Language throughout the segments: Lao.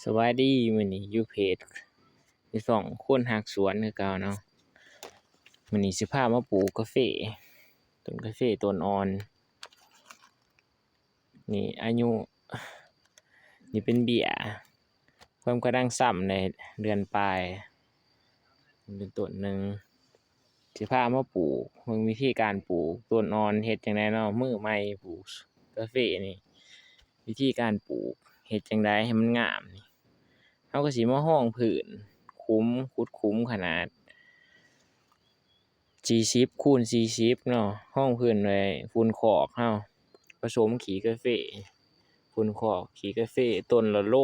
ສະບາຍດີ ມື້ນີ້ຢູ່ເພຈ ຢູ່ຊ່ອງຄົນຮັກສວນຄືເກົ່າເນາະ. ມື້ນີ້ຊິພາມາປູກກາເຟ ຕົ້ນກາເຟຕົ້ນອ່ອນ. ນີ້ອາຍຸ ນີ້ເປັນເບ້ຍ ຄວາມກຳລັງຊ້ຳໄດ້ເດືອນປາຍ ເປັນຕົ້ນໜຶ່ງ. ຊິພາມາປູກ ເບິ່ງວິທີການປູກຕົ້ນອ່ອນເຮັດຈັ່ງໃດເນາະ ມືໃໝ່ປູກກາເຟນີ້. ວິທີການປູກເຮັດຈັ່ງໃດໃຫ້ມັນງາມນີ້ ເຮົາກໍຊິມາຮອງພື້ນຂຸມ ຂຸດຂຸມຂະໜາດສີ່ສິບຄູນສີ່ສິບເນາະ ຮອງພື້ນດ້ວຍຝຸ່ນຄອກເຮົາ ປະສົມຂີ້ກາເຟ ຝຸ່ນຄອກ ຂີ້ກາເຟ ຕົ້ນລະໂລ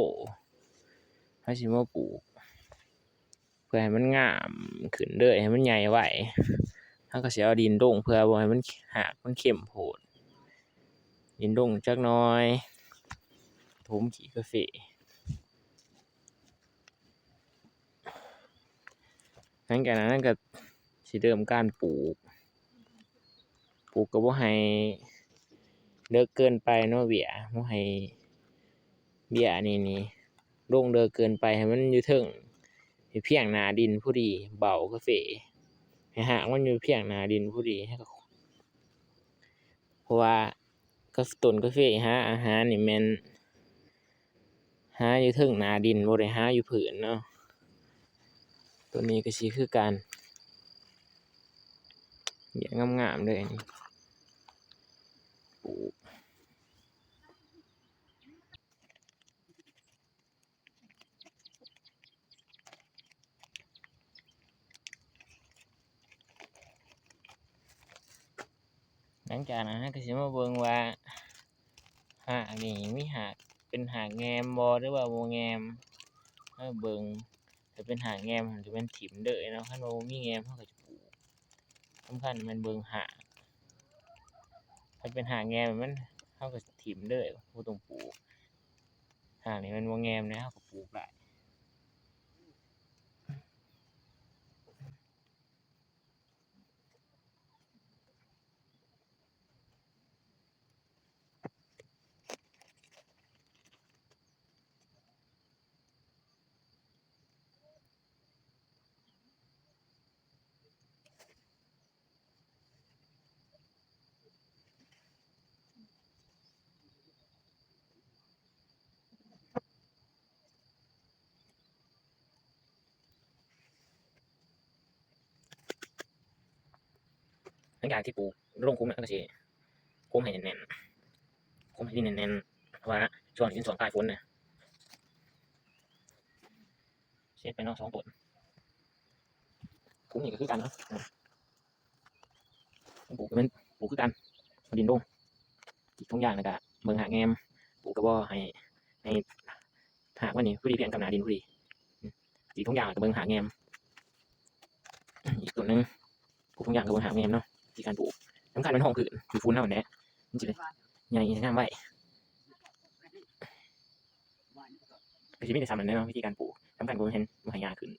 ເຮົາຊິມາປູກ ເພື່ອໃຫ້ມັນງາມຂຶ້ນເລີຍ ໃຫ້ມັນໃຫຍ່ໄວ. ເຮົາກໍຊິເອົາດິນລົງ ເພື່ອບໍ່ໃຫ້ມັນ ຮາກມັນເຂັ້ມໂພດ ດິນລົງຈັກໜ່ອຍ ຖົມຂີ້ກາເຟ. ຫຼັງຈາກນັ້ນກໍຊິເລີ່ມການປູກ ປູກກໍບໍ່ໃຫ້ເລິກເກີນໄປເນາະ ເບ້ຍ ບໍ່ໃຫ້ເບ້ຍນີ້ນີ້ລົງເລິກເກີນໄປ ໃຫ້ມັນຢູ່ເທິງ ໃຫ້ພຽງໜ້າດິນພໍດີ ເບົ້າກາເຟ ໃຫ້ຮາກມັນຢູ່ພຽງໜ້າດິນພໍດີ. ເພາະວ່າ ກາ ຕົ້ນກາເຟຫາອາຫານນີ້ແມ່ນ ຫາຢູ່ເທິງໜ້າດິນ ບໍ່ໄດ້ຫາຢູ່ພື້ນເນາະ. ໂຕນີ້ກໍຊິຄືກັນ ວຽກງາມໆເລີຍນີ້ ປູກ. ຫຼັງຈາກນັ້ນເຮົາກໍຊິມາເບິ່ງວ່າ ຮາກນີ້ມີຮາກ ເປັນຮາກແງມບໍ່ ຫຼືວ່າບໍ່ແງມ. ເຮົາເບິ່ງ ຖ້າເປັນຮາກແງມ ເຮົາຈະແມ່ນຖິ້ມເລີຍເນາະ ຄັນວ່າບໍ່ມີແງມ ເຮົາກໍຈະປູກ. ສຳຄັນແມ່ນເບິ່ງຮາກ ຄັນເປັນຮາກແງມ ມັນ ເຮົາກໍຖິ້ມເລີຍ ບໍ່ຕ້ອງປູກ. ຮາກນີ້ມັນບໍ່ແງມເດ້ ເຮົາກໍປູກໄດ້. ຫຼັງຈາກທີ່ປູກລົງຂຸມແລ້ວ ເຮົາກໍຊິຄຸມໃຫ້ແໜ້ນໆ ຄຸມໃຫ້ດິນແໜ້ນໆ ເພາະວ່າຊ່ວງນີ້ເປັນຊ່ວງປາຍຝົນນະ. ເຮັດໄປເນາະ ສອງຕົ້ນ ຂຸມນີ້ກໍຄືກັນເນາະ. ປູກກໍແມ່ນປູກຄືກັນ ເອົາດິນລົງ ຈີກຖົງຢາງ ແລ້ວກະເບິ່ງຮາກແງມ. ປູກກໍບໍ່ໃຫ້ ໃຫ້ຮາກມັນນີ້ພໍດີພຽງກັບໜ້າດິນພໍດີ ຈີກຖົງຢາງ ແລ້ວກະເບິ່ງຮາກແງມ. ອີກຕົ້ນໜຶ່ງ ປູກຖົງຢາງກໍເບິ່ງຮາກແງມເນາະ. ວິທີການປູກ ສຳຄັນແມ່ນຮອງພື້ນ ຂີ້ຝຸ່ນເຮົາຫັ້ນແຫຼະ ມັນຊິໄດ້ໃຫຍ່ງາມໄວ. ກໍຊິມີແຕ່ສ່ຳນັ້ນແຫຼະເນາະ ວິທີການປູກ. ສຳຄັນກໍບໍ່ແມ່ນ ບໍ່ໃຫ້ຫຍ້າຂຶ້ນ